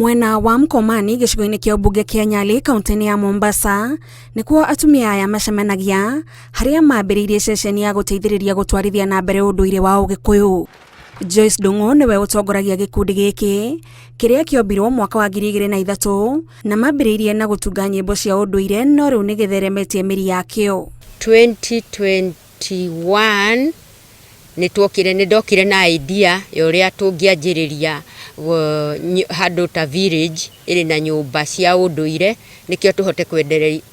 Mwena wa Mkomani gĩcigo-inĩ kĩa ũmbunge kĩa Nyali kaunti-inĩ ya Mombasa nĩkuo atumia aya macemanagia harĩa mambĩrĩirie ceceni ya gũteithĩrĩria gũtwarithia na mbere ũndũire wa Ũgĩkũyũ. Joyce Ndung'u nĩwe ũtongoragia gĩkundi gĩkĩ kĩrĩa kĩombirwo mwaka wa 2003 na mambĩrĩirie na gũtunga nyĩmbo cia ũndũire no rĩu nĩ gĩtheremetie mĩri yakĩo. 2021 nĩ tuokire nĩ ndokire na idea ya ũrĩa tũngĩanjĩrĩria handũ ta village ĩrĩ na nyũmba cia ũndũire nĩkĩo tũhote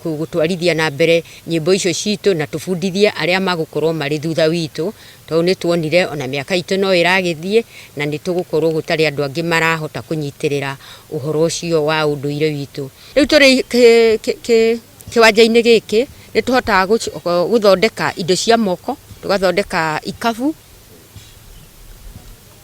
gũtwarithia na mbere nyĩmbo icio citũ na tũbundithie arĩa magũkorwo marĩ thutha witũ tondũ nĩ tuonire ona mĩaka itũ no ĩragĩthiĩ na nĩ tũgũkorwo gũtarĩ andũ angĩ marahota kũnyitĩrĩra ũhoro ũcio wa ũndũire witũ. Rĩu tũrĩ kĩwanja-inĩ gĩkĩ nĩ tũhotaga gũthondeka indo cia moko, tũgathondeka ikabu,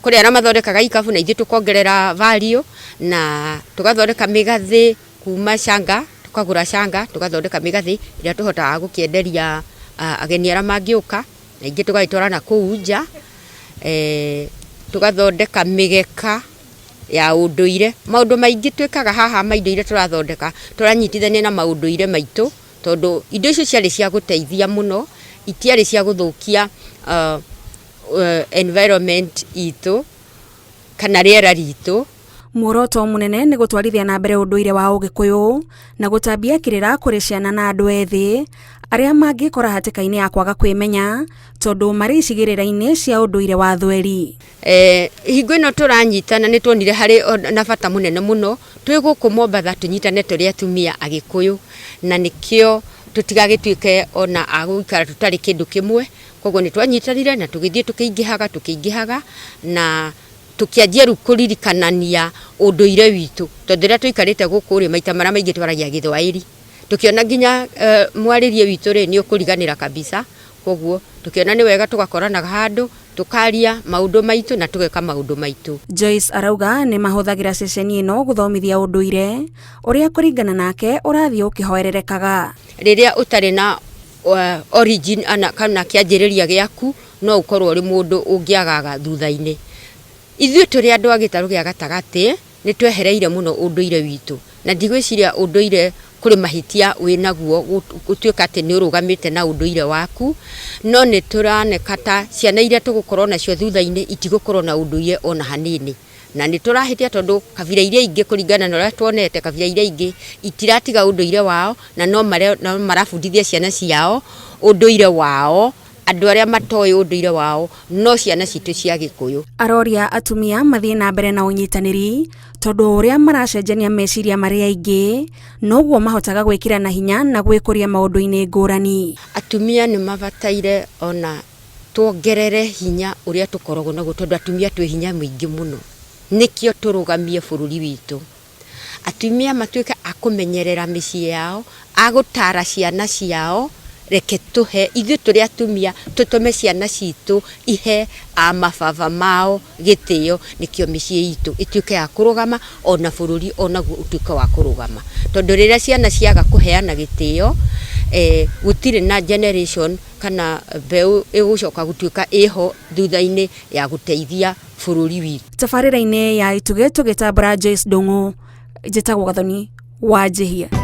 kũrĩ arĩa mathondekaga ikabu na ithuĩ tũkongerera value na tũgathondeka mĩgathĩ kuma canga, tũkagũra canga tũgathondeka mĩgathĩ ĩrĩa tũhotaga gũkĩenderia ageni arĩa mangĩũka. Na ingĩ tũgagĩtwara na kũu nja, tũgathondeka mĩgeka ya ũndũire. Maũndũ maingĩ twĩkaga haha ma indo iria tũrathondeka, tũranyitithania na maũndũire maitũ, tondũ indo icio ciarĩ cia gũteithia mũno, itiarĩ cia gũthũkia environment itũ kana rĩera ritũ. Muoroto mũnene nĩ gũtwarithia na mbere ũndũire wa Ũgĩkũyũ na gũtambia kĩrĩra kũrĩ ciana na andũ ethĩ arĩa mangĩkora hatĩka-inĩ ya kwaga kwĩmenya tondũ marĩ icigĩrĩra-inĩ cia ũndũire wa thweri. Hingo ĩno tũranyitana nĩ tuonire harĩ na bata mũnene mũno twĩ gũkũ Mombatha tũnyitane tũrĩ atumia Agĩkũyũ, na nĩkĩo tũtigagĩtuĩke ona a gũikara tũtarĩ kĩndũ kĩmwe. Koguo nĩ twanyitanire na tũgĩthiĩ tũkĩingĩhaga tũkĩingĩhaga na tũkĩanjia rĩu kũririkanania ũndũire witũ, tondũ rĩrĩa tũikarĩte gũkũ rĩ, maita marĩa maingĩ twaragia gĩthwaĩri, tũkĩona nginya mwarĩrie witũ rĩ, nĩ ũkũriganĩra kabisa, koguo tũkĩona nĩ wega tũgakoranaga handũ, tũkaria maũndũ maitũ na tũgeka maũndũ maitũ. Joyce arauga nĩ mahũthagĩra ceceni ĩno gũthomithia ũndũire ũrĩa kũringana nake ũrathiĩ ũkĩhoererekaga. Rĩrĩa ũtarĩ na origin kana kĩanjĩrĩria gĩaku, no ũkorwo ũrĩ mũndũ ũngĩagaga thutha-inĩ. Ithuĩ tũrĩ andũ a gĩtarũ gĩa gatagatĩ, nĩ twehereire mũno ũndũire witũ, na ndigwĩciria ũndũire kũrĩ mahĩtia wĩnaguo gũtuĩka atĩ nĩ ũrũgamĩte na ũndũire waku, no nĩ tũroneka ta ciana iria tũgũkorwo nacio thutha-inĩ itigũkorwo na ũndũire ona hanini. Na nĩ tũrahĩtia tondũ kabira iria ingĩ kũringana na ũrĩa tuonete, kabira iria ingĩ itiratiga ũndũire wao na no marabundithia ciana ciao ũndũire wao. Andũ arĩa matoĩ ũndũire wao no ciana citũ cia Gĩkũyũ. Aroria atumia mathiĩ na mbere na ũnyitanĩri tondũ o ũrĩa maracenjania meciria marĩ aingĩ noguo mahotaga gwĩkĩrana hinya na gwĩkũria maũndũ-inĩ ngũrani. Atumia nĩ mabataire ona tuongerere hinya ũrĩa tũkoragwo naguo tondũ atumia twĩ hinya mũingĩ mũno. Nĩkĩo tũrũgamie bũrũri witũ. Atumia matuĩke a kũmenyerera mĩciĩ yao, a gũtara ciana ciao, reke tũhe, ithuĩ tũrĩ atumia tũtũme ciana citũ ihe a mababa mao gĩtĩo, nĩkĩo mĩciĩ itũ ĩtuĩke ya kũrũgama ona bũrũri onaguo ũtuĩke wa kũrũgama. Tondũ rĩrĩa ciana ciaga kũheana gĩtĩo, gũtirĩ na generation kana mbeũ ĩgũcoka gũtuĩka ĩho thutha-inĩ ya gũteithia bũrũri witũ. Tabarĩra-inĩ ya Itugĩ tũgĩtambũra Joyce Ndung'u, njĩtagwo Gathoni wa Njihia.